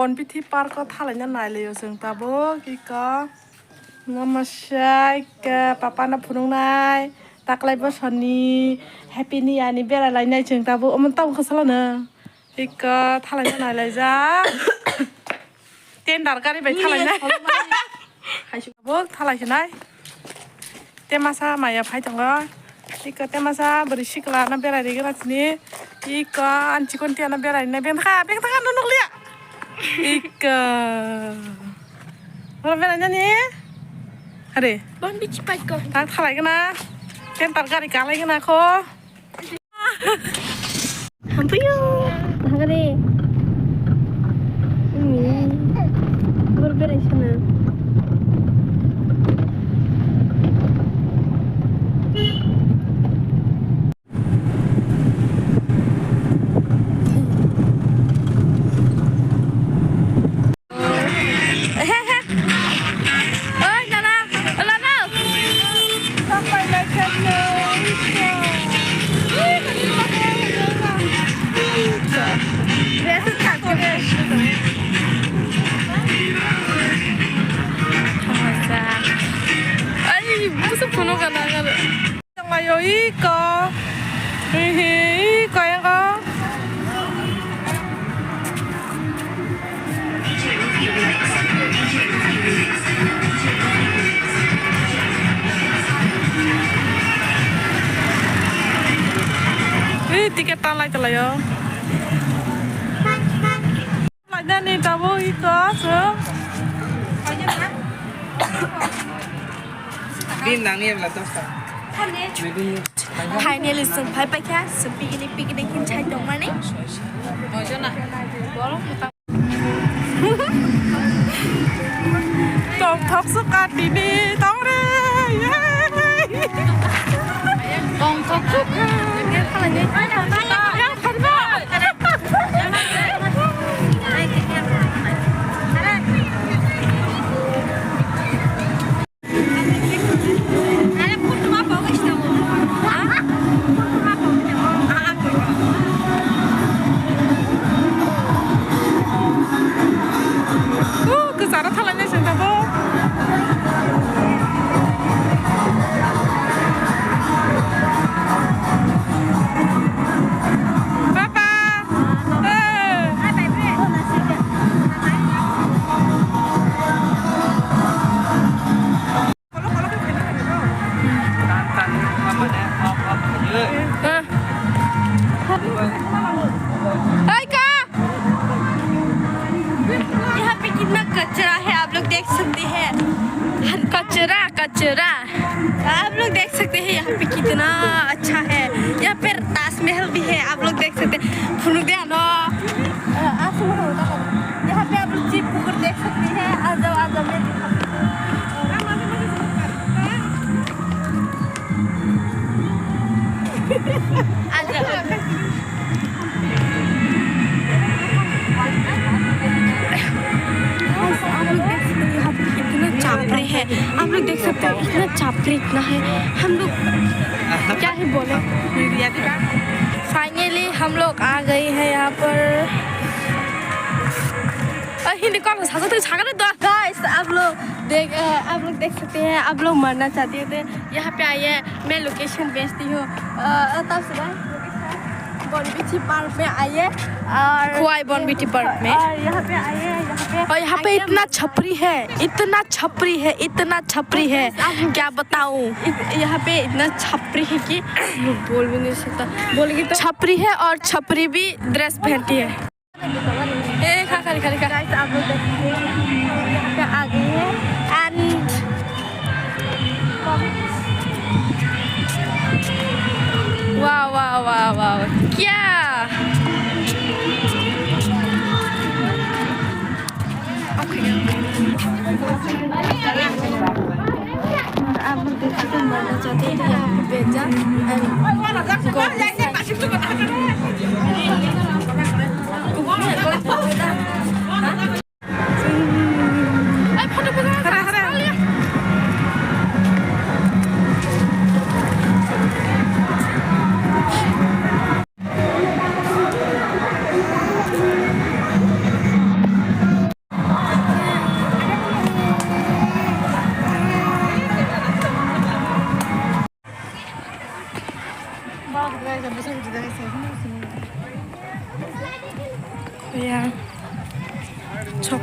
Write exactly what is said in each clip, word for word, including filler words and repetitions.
Bonbithi park o thalaina nailaio chwng tabuk iko. Namaste, iko papa no phunuknai. Taklai bosoni Happy New Year ni berai lainai chwng tabuk. Omo tamo khosolo no. Iko thalaina nailaijak. Tender gari bai thalainai. Tabuk thalaisinai. Temasa maya phai tongo. Iko temasa bwrwi sikla no berai rigwna sini. Iko ani chikon tiya no berai rinai. Beng thaka, beng thaka no nukliya. Iko. Oro berai nani? Are. Bonbithi park o. Tang thalai gana. Tender gari kalai gana kho. Hampui o, hagre. Umi, bor berai sana. Oi, nana, nana. Ai, busu phunuk kana kana. Tonglaio iko. Hihi, iko yang ko. Ih, tiket tanlai tonglaio. Lainani tabuk iko chwng. Din nangni emla dosta. Finally, chwng phai paikha, chwng picnic, picnic hin chai tongmani. Tongthok swkha tini, tongre, yay! Tongthok swkha. Uh, kwcharo thalainai chwng tabuk. Papa! Hey! हाँ। हाय का? यहाँ पे कितना कचरा है, आप लोग देख सकते हैं। हर कचरा, कचरा। आप लोग देख सकते हैं यहाँ पे कितना अच्छा है। यहाँ पे ताजमहल भी है, आप लोग देख सकते हैं। फुलुक दे आनो। यहाँ पे आप लोग जीव कुकुर देख सकते हैं। आ जाओ, आ जाओ, मैं दिखाती हूँ। आ जाओ। आप लोग देख सकते हैं, यहाँ पे इतना छपरी है। आप लोग देख सकते हैं, इतना छपरी इतना है। हम लोग क्या ही बोले। फाइनली हम लोग आ गए हैं यहाँ पर। अ, हिंदी कम सासो तो छागरे दो। गाइस, आप लोग देख, अ, आप लोग देख सकते हैं, आप लोग मरना चाहते हैं तो यहाँ पे आइए, मैं लोकेशन भेजती हूँ। अ, अ, तब से भाई, लोकेशन बोनबिथि पार्क में आइए और खुवाई बोनबिथि पार्क में। और यहाँ पे आइए, यहाँ पे और यहाँ पे आइए। इतना छपरी है, इतना छपरी है, इतना छपरी है, आप क्या बताऊँ। इत-, यहाँ पे इतना छपरी है कि बोल भी नहीं सकता, बोलेगी तो। छपरी है और छपरी भी ड्रेस पहनती है। ए, खा, खा, खा, खा। गाइस, आप लोग देखिए, यहाँ पे आ गई है। एंड वाह, वाह, वाह, वाह, क्या? और आप लोग देख सकते हैं, मरना चाहते हैं तो यहाँ पे भेजा। And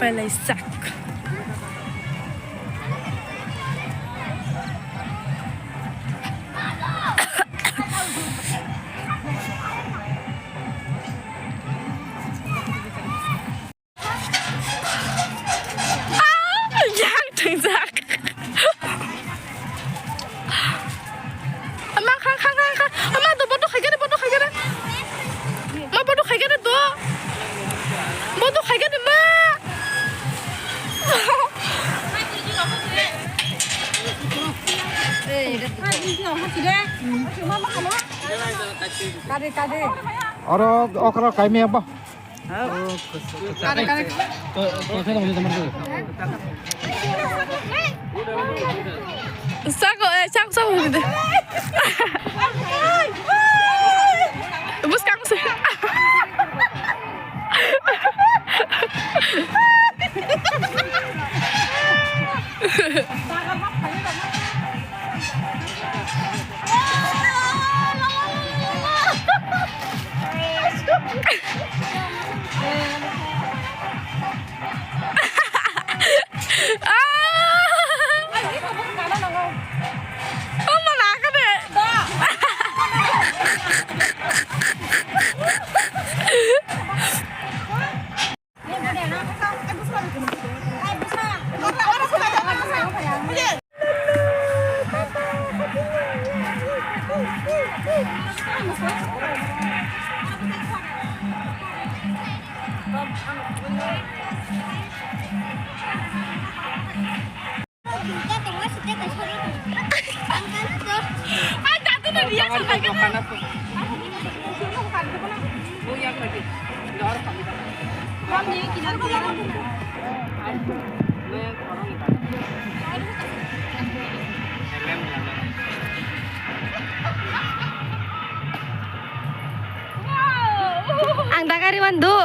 Belai sak. Ah, yang thangjak. Ama khang, khang, khang, khang. Ama do bodo khaigani, bodo khaigani. Ma bodo khaigani do. Bodo khaigani ma. Oro okra kaimi apa? Sako, eh, sako, sako, gitu. Bus kamu sih. Ang dagari mandu.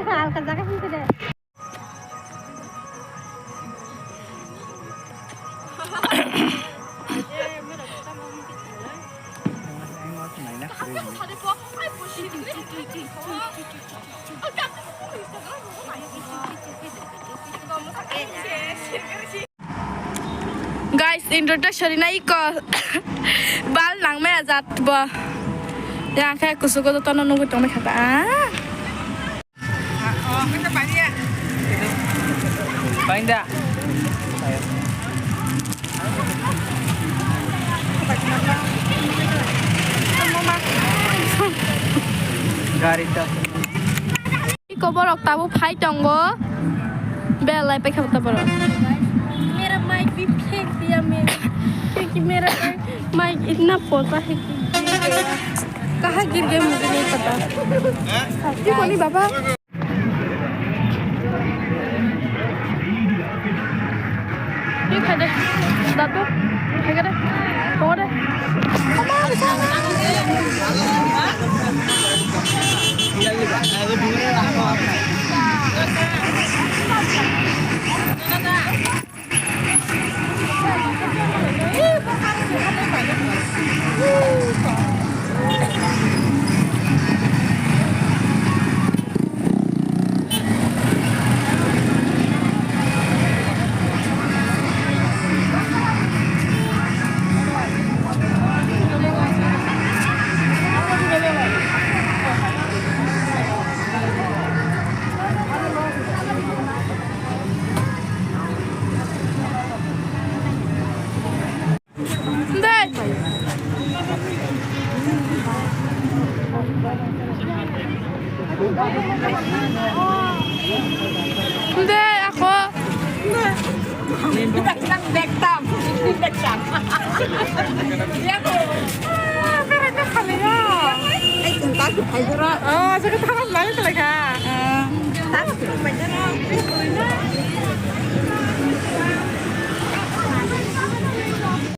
Halka jaga sih sudah. Guys, introduction ina iko bal nang maya jat bo. Yang khe kusugo jotono nugwi tongmai kha ta. Painda. Gari ta. Iko borok tabuk phai tongo. Belai paikha ta borok. मेरा माइक भी फेंक दिया मैंने, क्योंकि मेरा माइक इतना पोता है कि गिर गया। कहाँ गिर गया मुझे नहीं पता। ये बोली बाबा। Ini kade, datu, kade, kade. De, ako. Bektam, bektam. Ya ko. Ah, berai ta khali ya. Ai, tong ta ki phai jora. Oh, jaga thamas lagi talaga.